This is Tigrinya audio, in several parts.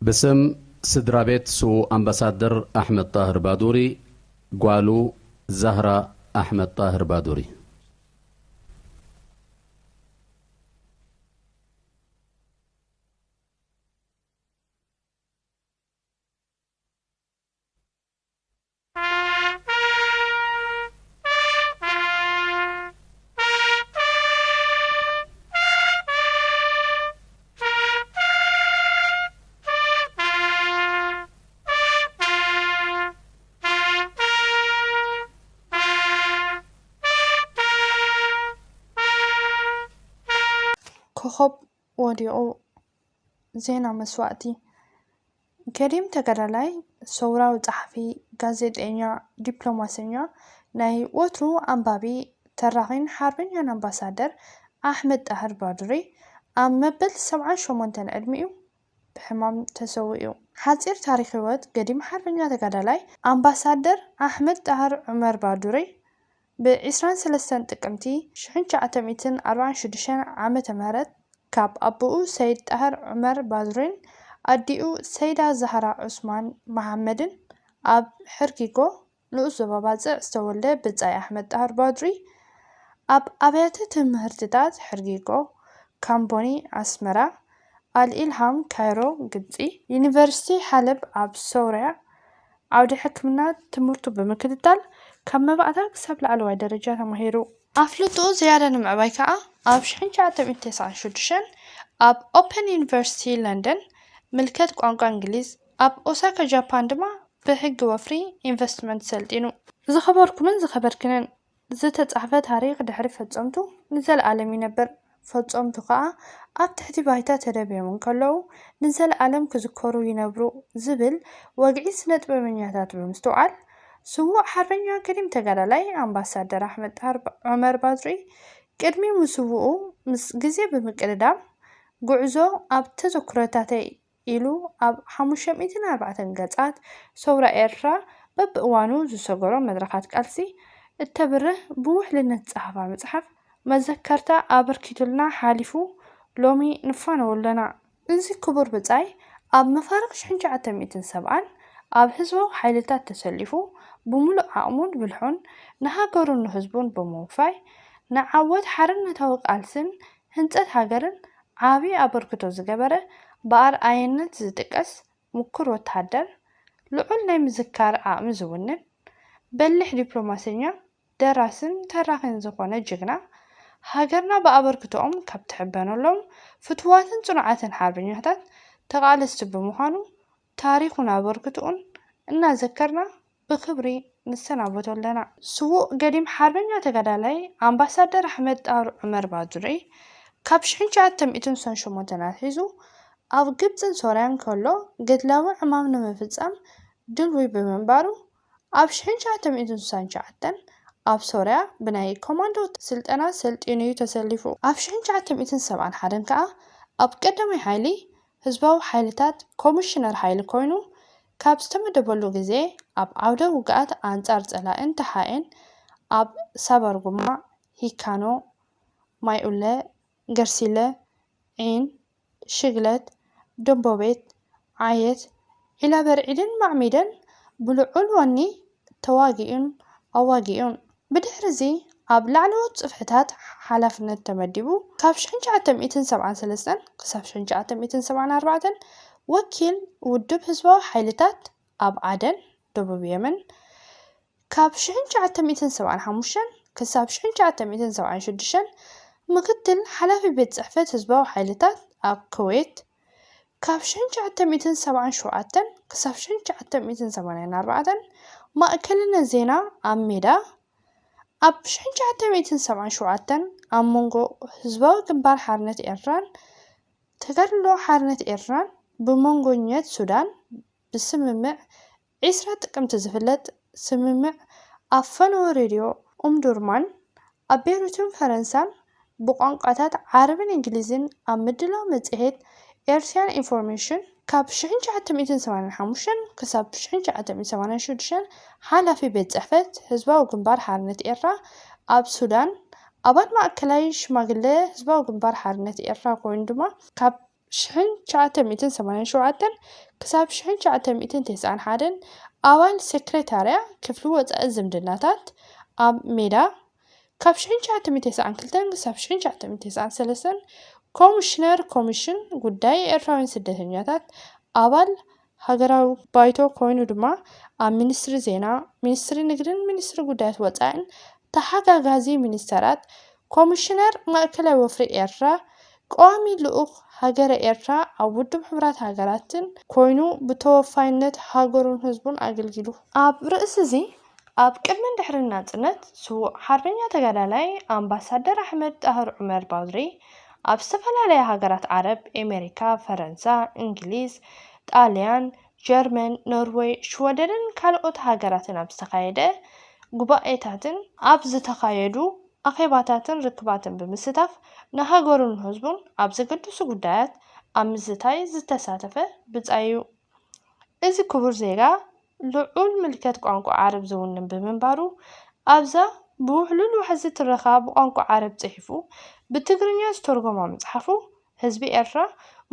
ብስም ስድራ ቤት ስዉእ ኣምባሳደር ኣሕመድ ጣህር ባዱሪ፣ ጓሉ ዛህራ ኣሕመድ ጣህር ባዱሪ። ኮኾብ ወዲቑ። ዜና መስዋእቲ። ገዲም ተጋዳላይ፣ ሰውራዊ ጸሓፊ፣ ጋዜጠኛ፣ ዲፕሎማሰኛ፣ ናይ ወትሩ ኣንባቢ፣ ተራኺን ሓርበኛን ኣምባሳደር ኣሕመድ ጣህር ባዱሪ ኣብ መበል ሰብዓን ሸሞንተን ዕድሚኡ ብሕማም ተሰዊኡ። ሓጺር ታሪኽ ህይወት ገዲም ሓርበኛ ተጋዳላይ ኣምባሳደር ኣሕመድ ጣህር ዑመር ባዱሪ፣ ብ ዕስራን ሰለስተን ጥቅምቲ ሽሕን ትሽዓተ ሚእትን ኣርባዓን ሽዱሽተን ዓመተ ምህረት ካብ ኣቦኡ ሰይድ ጣህር ዑመር ባድሪን ኣዲኡ ሰይዳ ዛህራ ዑስማን መሓመድን ኣብ ሕርጊጎ፣ ንኡስ ዞባ ባጽዕ፣ ዝተወልደ ብጻይ ኣሕመድ ጣህር ባድሪ፣ ኣብ ኣብያተ ትምህርትታት ሕርጊጎ፣ ካምቦኒ ኣስመራ፣ ኣልኢልሃም ካይሮ ግብጺ፣ ዩኒቨርሲቲ ሓለብ ኣብ ሶርያ ዓውዲ ሕክምና ትምህርቱ ብምክትታል፣ ካብ መባእታ ክሳብ ላዕለዋይ ደረጃ ተማሂሩ። ኣፍልጥኡ ዝያዳ ንምዕባይ ከኣ፣ ኣብ ሽሕን ትሽዓተ ሚእትን ተስዓን ሽዱሽተን ኣብ ኦፐን ዩኒቨርሲቲ ለንደን ምልከት ቋንቋ እንግሊዝ፣ ኣብ ኦሳካ ጃፓን ድማ ብሕጊ ወፍሪ ኢንቨስትመንት ሰልጢኑ። ዝኸበርኩምን ዝኸበርክንን፣ ዝተጻሕፈ ታሪኽ ድሕሪ ፈጸምቱ ንዘለኣለም ይነብር። ፈጸምቱ ከኣ ኣብ ትሕቲ ባይታ ተደብዮም እንከለዉ ንዘለኣለም ክዝከሩ ይነብሩ ዝብል ወግዒ ስነ ጥበበኛታት ብምስትውዓል፣ ስዉእ ሓርበኛ ገዲም ተጋዳላይ ኣምባሳደር ኣሕመድ ጣህር ዑመር ባድሪ ቅድሚ ምስውኡ ምስ ግዜ ብምቅድዳም፣ ጉዕዞ ኣብ ተዘክሮታተይ ኢሉ ኣብ ሓሙሽተ ሚእትን ኣርባዕተን ገጻት ሰውራ ኤርትራ በብእዋኑ ዝሰገሮ መድረኻት ቃልሲ እተብርህ ብውሕልነት ዝጸሓፋ መጽሓፍ መዘከርታ ኣበርኪቱልና ሓሊፉ ሎሚ ንፋነወሉ ኣለና። እዚ ክቡር ብጻይ ኣብ መፋርቕ ሽሕን ትሽዓተ ሚእትን ሰብዓን ኣብ ህዝባዊ ሓይልታት ተሰሊፉ ብምሉእ ዓቕሙን ብልሑን ንሃገሩን ንህዝቡን ብምውፋይ ንዓወት ሓርነታዊ ቃልስን ህንጸት ሃገርን ዓቢ ኣበርክቶ ዝገበረ ብኣርኣየነት ዝጥቀስ ምኩር ወተሃደር፣ ልዑል ናይ ምዝካር ዓቕሚ ዝውንን፣ በሊሕ ዲፕሎማሰኛ፣ ደራስን ተራኺን ዝኾነ ጅግና፣ ሃገርና ብኣበርክቶኦም ካብ ትሕበነሎም ፍቱዋትን ጽኑዓትን ሓርበኛታት ተቓለስቲ ብምዃኑ፣ ታሪኹን ኣበርክቶኡን እናዘከርና ብኽብሪ ንሰናበቶ ኣለና። ስዉእ ገዲም ሓርበኛ ተጋዳላይ ኣምባሳደር ኣሕመድ ጣህር ዑመር ባዱሪ ካብ ሽሕን ትሽዓተ ሚእትን ስሳን ሸሞንተን ኣትሒዙ ኣብ ግብጽን ሶርያን ከሎ ገድላዊ ዕማም ንምፍጻም ድልዊ ብምንባሩ፣ ኣብ ሽሕን ትሽዓተ ሚእትን ስሳን ትሽዓተን ኣብ ሶርያ ብናይ ኮማንዶ ስልጠና ሰልጢኑ እዩ ተሰሊፉ። ኣብ ሽሕን ትሽዓተ ሚእትን ሰብዓን ሓደን ከኣ ኣብ ቀዳማይ ሓይሊ ህዝባዊ ሓይልታት ኮሚሽነር ሓይሊ ኮይኑ፣ ካብ ዝተመደበሉ ግዜ ኣብ ዓውደ ውግኣት ኣንጻር ጸላእን ተሓኤን ኣብ ሳባርጉማ፣ ሂካኖ፣ ማይኡለ፣ ገርሲለ፣ ዒን፣ ሽግለት፣ ደምቦቤት፣ ዓየት፣ ዒላበርዒድን ማዕሚደን ብልዑል ወኒ ተዋጊኡን ኣዋጊኡን። ብድሕሪ እዚ ኣብ ላዕለዎት ጽፍሕታት ሓላፍነት ተመዲቡ። ካብ ሽሕን ትሽዓተ ሚእትን ሰብዓን ሰለስተን ክሳብ ሽሕን ትሽዓተ ሚእትን ሰብዓን ኣርባዕተን ወኪል ውድብ ህዝባዊ ሓይልታት ኣብ ዓደን፣ ደቡብ የመን፣ ካብ ሽሕን ትሽዓተ ሚእትን ሰብዓን ሓሙሽተን ክሳብ ሽሕን ትሽዓተ ሚእትን ሰብዓን ሽዱሽተን ምክትል ሓላፊ ቤት ጽሕፈት ህዝባዊ ሓይልታት ኣብ ኩዌት፣ ካብ ሽሕን ትሽዓተ ሚእትን ሰብዓን ሸውዓተን ክሳብ ሽሕን ትሽዓተ ሚእትን ሰማንያን ኣርባዕተን ማእከልነት ዜና ኣብ ሜዳ፣ ኣብ ሽሕን ትሽዓተ ሚእትን ሰብዓን ሸውዓተን ኣብ መንጎ ህዝባዊ ግንባር ሓርነት ኤርትራን ተጋድሎ ሓርነት ኤርትራን ብመንጎኘት ሱዳን ብስምምዕ ዕስራ ጥቅምቲ ዝፍለጥ ስምምዕ ኣብ ፈነወ ሬድዮ ኡምዱርማን ኣብ ቤይሩትን ፈረንሳን ብቋንቋታት ዓረብን እንግሊዝን ኣብ ምድላው መጽሔት ኤርትርያን ኢንፎርሜሽን ካብ ሽሕን ትሽዓተ ሚእትን ሰማንያን ሓሙሽተን ክሳብ ሽሕን ትሽዓተ ሚእትን ሰማንያን ሽዱሽተን ሓላፊ ቤት ጽሕፈት ህዝባዊ ግንባር ሓርነት ኤርትራ ኣብ ሱዳን ኣባል ማእከላይ ሽማግለ ህዝባዊ ግንባር ሓርነት ኤርትራ ኮይኑ ድማ ካብ ሽሕን ትሽዓተ ሚእትን ሰማንያን ሸውዓተን ክሳብ ሽሕን ትሽዓተ ሚእትን ተስዓን ሓደን ኣባል ሴክሬታርያ ክፍሊ ወጻኢ ዝምድናታት ኣብ ሜዳ፣ ካብ ሽሕን ትሽዓተ ሚእትን ተስዓን ክልተን ክሳብ ሽሕን ትሽዓተ ሚእትን ተስዓን ሰለስተን ኮሚሽነር ኮሚሽን ጉዳይ ኤርትራውያን ስደተኛታት፣ ኣባል ሃገራዊ ባይቶ ኮይኑ ድማ ኣብ ሚኒስትሪ ዜና፣ ሚኒስትሪ ንግድን ሚኒስትሪ ጉዳያት ወጻኢን ተሓጋጋዚ ሚኒስተራት፣ ኮሚሽነር ማእከላይ ወፍሪ ኤርትራ፣ ቀዋሚ ልኡኽ ሃገረ ኤርትራ ኣብ ውድብ ሕቡራት ሃገራትን ኮይኑ ብተወፋይነት ሃገሩን ህዝቡን ኣገልጊሉ። ኣብ ርእሲ እዚ፣ ኣብ ቅድምን ድሕርን ናጽነት ስዉእ ሓርበኛ ተጋዳላይ ኣምባሳደር ኣሕመድ ጣህር ዑመር ባድሪ ኣብ ዝተፈላለያ ሃገራት ዓረብ፣ ኤሜሪካ፣ ፈረንሳ፣ እንግሊዝ፣ ጣልያን፣ ጀርመን፣ ኖርወይ፣ ሽወደንን ካልኦት ሃገራትን ኣብ ዝተኻየደ ጉባኤታትን ኣብ ዝተኻየዱ ኣኼባታትን ርክባትን ብምስታፍ ንሃገሩን ህዝቡን ኣብ ዘገድሱ ጉዳያት ኣብ ምዝታይ ዝተሳተፈ ብጻይ እዩ። እዚ ክቡር ዜጋ ልዑል ምልከት ቋንቋ ዓረብ ዝውንን ብምንባሩ ኣብዛ ብውሕሉል ዋሕዚ ትረኻ ብቋንቋ ዓረብ ጽሒፉ ብትግርኛ ዝተርጎማ መጽሓፉ ህዝቢ ኤርትራ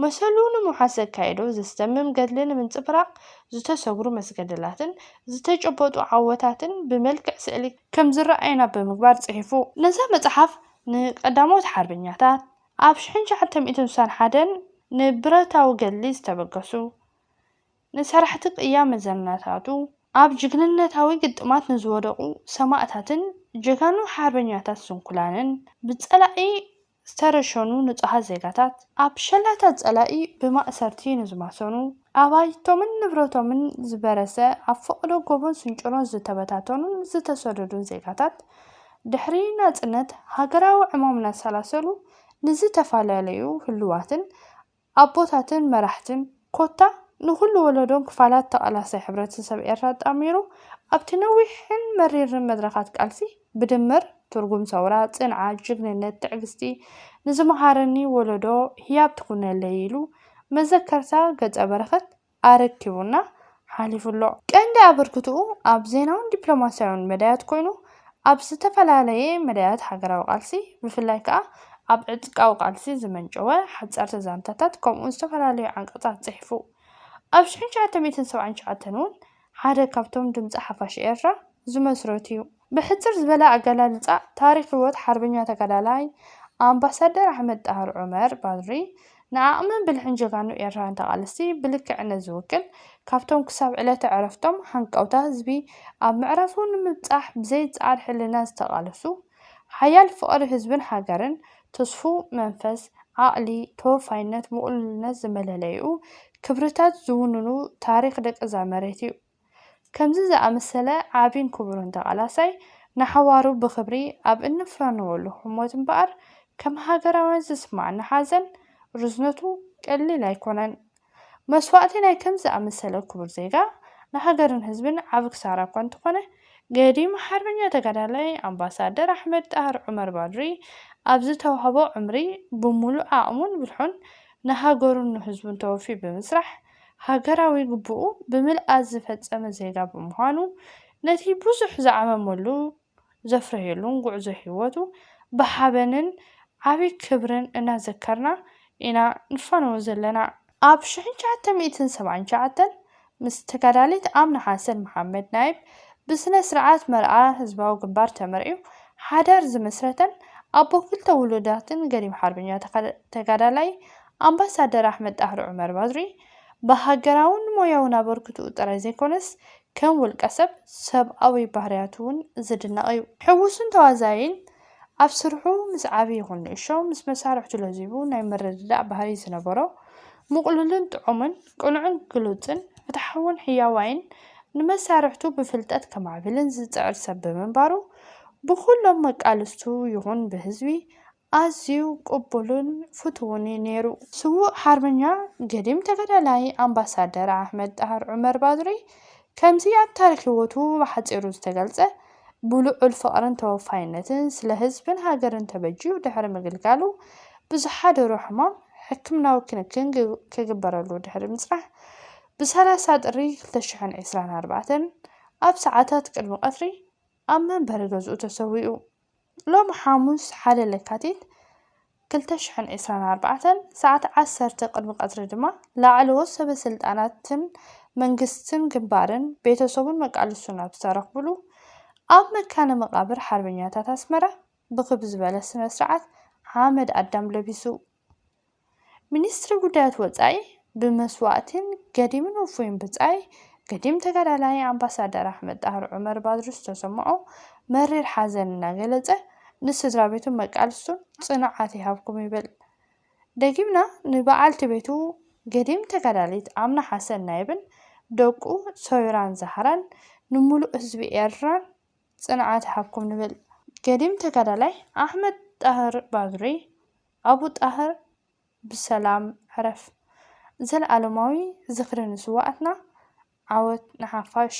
መሰሉ ንምውሓስ ዘካየዶ ዘስደምም ገድሊ ንምንጽብራቕ ዝተሰግሩ መስገድላትን ዝተጨበጡ ዓወታትን ብመልክዕ ስእሊ ከም ዝረኣየና ብምግባር ጽሒፉ። ነዛ መጽሓፍ ንቀዳሞት ሓርበኛታት ኣብ ሽሕን ትሽዓተ ሚእትን ስሳን ሓደን ንብረታዊ ገድሊ ዝተበገሱ፣ ንሰራሕቲ ቅያ መዘናታቱ፣ ኣብ ጅግንነታዊ ግጥማት ንዝወደቑ ሰማእታትን ጀጋኑ ሓርበኛታት ስንኩላንን፣ ብጸላኢ ዝተረሸኑ ንጹሃት ዜጋታት፣ ኣብ ሸላታት ጸላኢ ብማእሰርቲ ንዝማሰኑ፣ ኣባይቶምን ንብረቶምን ዝበረሰ፣ ኣብ ፈቐዶ ጎቦን ስንጭሮን ዝተበታተኑን ዝተሰደዱን ዜጋታት፣ ድሕሪ ናጽነት ሃገራዊ ዕማም እናሰላሰሉ ንዝተፈላለዩ ህሉዋትን ኣቦታትን መራሕትን፣ ኮታ ንኹሉ ወለዶን ክፋላት ተቓላሳይ ሕብረተሰብ ኤርትራ ኣጣሚሩ፣ ኣብቲ ነዊሕን መሪርን መድረኻት ቃልሲ፣ ብድምር ትርጉም ሰውራ፣ ጽንዓት፣ ጅግንነት፣ ትዕግስቲ፣ ንዝመሃረኒ ወለዶ ህያብ ትኹነለይ ኢሉ መዘከርታ ገጸ በረኸት ኣረኪቡና ሓሊፉ ኣሎ። ቀንዲ ኣበርክትኡ ኣብ ዜናውን ዲፕሎማስያውን መዳያት ኮይኑ፣ ኣብ ዝተፈላለየ መዳያት ሃገራዊ ቃልሲ፣ ብፍላይ ከኣ ኣብ ዕጥቃዊ ቃልሲ ዝመንጨወ ሓጸርቲ ዛንታታት ከምኡውን ዝተፈላለዩ ዓንቀጻት ጽሒፉ። ኣብ ሽሕን ትሽዓተ ሚእትን ሰብዓን ትሽዓተን እውን ሓደ ካብቶም ድምጺ ሓፋሽ ኤርትራ ዝመስረቱ እዩ። ብሕጽር ዝበለ ኣገላልጻ ታሪኽ ህይወት ሓርበኛ ተጋዳላይ ኣምባሳደር ኣሕመድ ጣህር ዑመር ባድሪ ንዓቕምን ብልሕን ጀጋኑ ኤርትራውያን ተቓለስቲ ብልክዕነት ዝውክል፣ ካብቶም ክሳብ ዕለተ ዕረፍቶም ሃንቀውታ ህዝቢ ኣብ ምዕራፉ ንምብጻሕ ብዘይ ጻዕር ሕልና ዝተቓለሱ፣ ሓያል ፍቕሪ ህዝብን ሃገርን፣ ትስፉው መንፈስ፣ ዓቕሊ፣ ተወፋይነት፣ ምቕሉልነት ዝመለለይኡ ክብርታት ዝውንኑ ታሪኽ ደቂ እዛ መሬት እዩ። ከምዚ ዝኣመሰለ ዓቢን ክቡርን ተቓላሳይ ንሓዋሩ ብኽብሪ ኣብ እንፍረንወሉ ህሞት እምበኣር፣ ከም ሃገራውያን ዝስማዓና ሓዘን ርዝነቱ ቀሊል ኣይኮነን። መስዋእቲ ናይ ከምዚ ዝኣመሰለ ክቡር ዜጋ ንሃገርን ህዝብን ዓቢ ክሳራ እኳ እንተኾነ፣ ገዲም ሓርበኛ ተጋዳላይ ኣምባሳደር ኣሕመድ ጣህር ዑመር ባድሪ ኣብ ዝተዋህቦ ዕምሪ ብምሉእ ዓቕሙን ብልሑን ንሃገሩን ንህዝቡን ተወፊዩ ብምስራሕ፣ ሃገራዊ ግቡኡ ብምልኣት ዝፈጸመ ዜጋ ብምዃኑ፣ ነቲ ብዙሕ ዝዓመመሉ ዘፍረየሉን ጉዕዞ ህይወቱ ብሓበንን ዓቢ ክብርን እናዘከርና ኢና ንፋነዎ ዘለና። ኣብ ሽሕን ትሽዓተ ሚእትን ሰብዓን ትሽዓተን ምስ ተጋዳሊት ኣምና ሓሰን መሓመድ ናይብ ብስነ ስርዓት መርዓ ህዝባዊ ግንባር ተመርዕዩ ሓዳር ዝመስረተን ኣቦ ክልተ ውሉዳትን ገዲም ሓርበኛ ተኸ-፣ ተጋዳላይ ኣምባሳደር ኣሕመድ ጣህሪ ዑመር ባድሪ ብሃገራውን ሞያውን ኣበርክትኡ ጥራይ ዘይኮነስ ከም ውልቀ ሰብ ሰብኣዊ ባህርያቱ እውን ዝድነቕ እዩ። ሕውሱን ተዋዛይን ኣብ ስርሑ ምስ ዓቢ ይኹን ንእሾ ምስ መሳርሕቱ ለዚቡ ናይ ምርድዳእ ባህሪ ዝነበሮ፣ ምቕሉልን ጥዑምን፣ ቅኑዕን ግሉጽን፣ ፍትሓውን ሕያዋይን፣ ንመሳርሕቱ ብፍልጠት ከማዕብልን ዝጽዕር ሰብ ብምንባሩ፣ ብኹሎም መቃልስቱ ይኹን ብህዝቢ ኣዝዩ ቅቡልን ፍቱውን እዩ ነይሩ። ስዉእ ሓርበኛ ገዲም ተጋዳላይ ኣምባሳደር ኣሕመድ ጣህር ዑመር ባድሪ ከምዚ ኣብ ታሪኽ ህይወቱ ብሓጺሩ ዝተገልጸ፣ ብልዑል ፍቕርን ተወፋይነትን ስለ ህዝብን ሃገርን ተበጅዩ ድሕሪ ምግልጋሉ ብዝሓደሮ ሕማም ሕክምናዊ ክንክን ግ-፣ ክግበረሉ ድሕሪ ምጽናሕ፣ ብሰላሳ ጥሪ ክልተ ሽሕን ዕስራን ኣርባዕተን ኣብ ሰዓታት ቅድሚ ቀትሪ ኣብ መንበሪ ገዝኡ ተሰዊኡ። ሎሚ ሓሙስ ሓደ ለካቲት ክልተ ሽሕን ዕስራን ኣርባዕተን ሰዓት ዓሰርተ ቅድሚ ቀትሪ ድማ ላዕለዎት ሰበ ስልጣናትን መንግስትን ግንባርን ቤተሰቡን መቃልሱን ኣብ ዝተረኽብሉ ኣብ መካነ መቃብር ሓርበኛታት ኣስመራ ብክብ ዝበለ ስነ ስርዓት ሓመድ ኣዳም ለቢሱ። ሚኒስትሪ ጉዳያት ወጻኢ ብመስዋእትን ገዲምን ውፉይን ብጻይ ገዲም ተጋዳላይ ኣምባሳደር ኣሕመድ ጣህር ዑመር ባድሩ ዝተሰምዖ መሪር ሓዘን እናገለጸ ንስድራ ቤቱን መቃልስቱን ጽንዓት ይሃብኩም ይብል። ደጊምና ንበዓልቲ ቤቱ ገዲም ተጋዳሊት ኣምና ሓሰን ናይብን ደቁ ሶይራን ዛህራን ንምሉእ ህዝቢ ኤርትራን ጽንዓት ይሃብኩም ንብል። ገዲም ተጋዳላይ ኣሕመድ ጣህር ባድሪ ኣቡ ጣህር ብሰላም ዕረፍ። ዘለኣለማዊ ዝኽሪ ንስዋኣትና፣ ዓወት ንሓፋሽ።